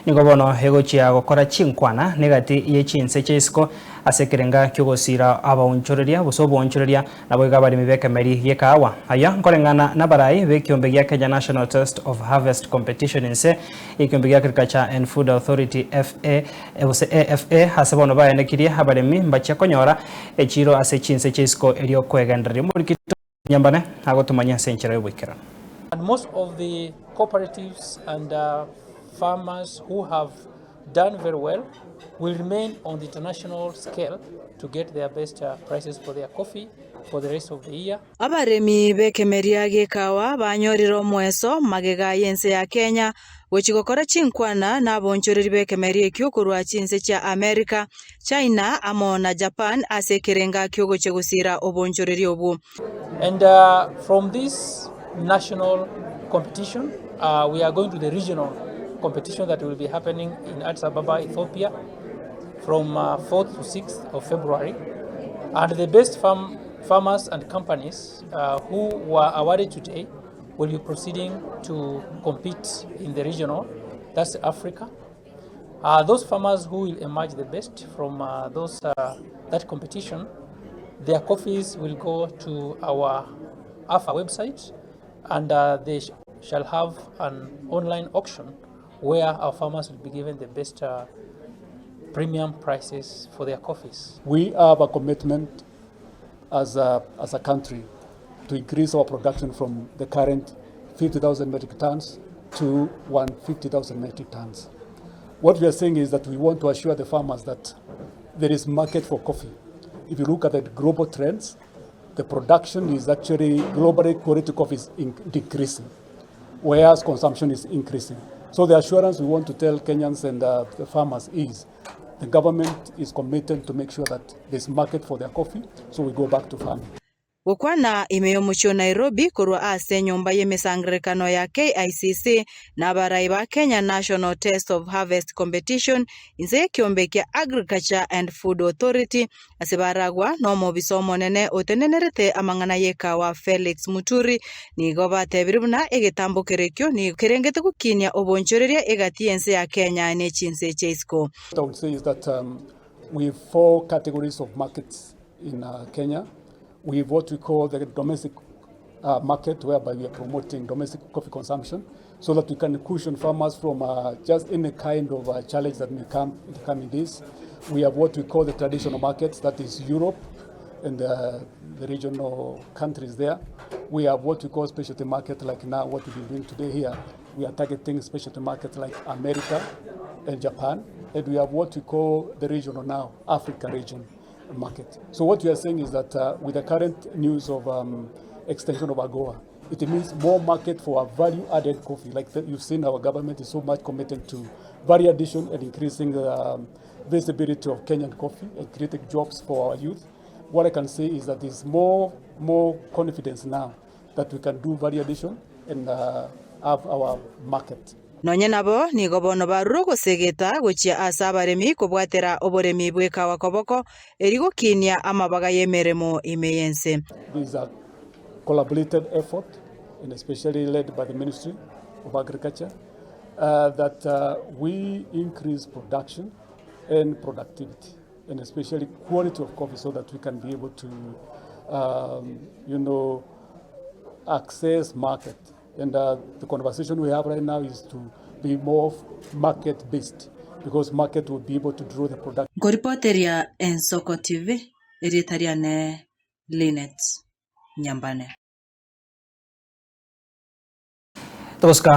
Nigo bono egochia gokora chinkwana negati ye chinse chia isiko ase ekerenga ki'ogosiira abaonchoreria gose oboonchoreria, naboigo abaremi b'ekemeri gi'ekaawa. Aya nkoreng'ana nabarai b'ekiombe gia Kenya National Taste of Harvest Competition inse y'ekiombe gia Agriculture and Food Authority FA gose AFA ase bono baenekirie abaremi mbachia konyora echiiro ase chinse chia isiko erio kwegendereria. Omoriki Nyambane agotomanyia ase enchera y'oboikeranu. And most of the cooperatives and farmers who have done very well will remain on the international scale to get their best prices for their coffee for the rest of the year. Abaremi b'ekemeria gi'ekawa banyorire omoeso magega y'ense ya Kenya gochia gokora chinkwana naboonchoreri b'ekemeria ekio korwa chinse chia Amerika, China amo na Japan ase ekerenga ki'ogochia gosiira oboonchoreri obwo. And from this national competition we are going to the regional competition that will be happening in Addis Ababa, Ethiopia from 4th to 6th of February. And the best farm, farmers and companies who were awarded today will be proceeding to compete in the regional, that's Africa. Those farmers who will emerge the best from those, that competition, their coffees will go to our AFA website and they sh shall have an online auction where our farmers will be given the best premium prices for their coffees. We have a commitment as a, as a country to increase our production from the current 50,000 metric tons to 150,000 metric tons. What we are saying is that we want to assure the farmers that there is market for coffee. If you look at the global trends, the production is actually globally quality coffee is decreasing, whereas consumption is increasing. So the assurance we want to tell Kenyans and the farmers is the government is committed to make sure that there's market for their coffee, so we go back to farming. Gokwana ime y'omochie o Nairobi korwa ase enyomba y'emesangererekano ya KICC na abarai ba Kenya National Taste of Harvest Competition inse y'ekiombe kia Agriculture and Food Authority ase baragwa nomobisa omonene otenenerete amang'ana y'ekawa Felix Muturi nigo batebire buna egetambokero ekio nigo kerengete gokinia obonchoreria egati y'ense ya Kenya ne chinse chia isiko. What I would say is that um, we have four categories of markets in uh, Kenya. We have what we call the domestic uh, market, whereby we are promoting domestic coffee consumption so that we can cushion farmers from uh, just any kind of uh, challenge that may come in the coming days. We have what we call the traditional markets, that is Europe and the, the regional countries there. We have what we call specialty market, like now what we've been doing today here. We are targeting specialty markets like America and Japan. And we have what we call the regional now, Africa region market. So what we are saying is that uh, with the current news of um, extension of AGOA, it means more market for our value-added coffee. Like the, you've seen, our government is so much committed to value addition and increasing the um, visibility of Kenyan coffee and creating jobs for our youth. What I can say is that there's more, more confidence now that we can do value addition and uh, have our market. Nonye nabo, nigo bono barure ogosegeta gochia ase abaremi kobwatera oboremi bw'ekawa koboko, erio gokinia amabaga y'emeremo ime y'ense. This is a collaborated effort and especially led by the Ministry of Agriculture uh, that uh, we increase production and productivity and especially quality of coffee so that we can be able to um, you know access market and uh, the conversation we have right now is to be more market based because market will be able to draw the product. Nkoripoteria Ensoko TV, erieta riane Linet Nyambane. Togosuka.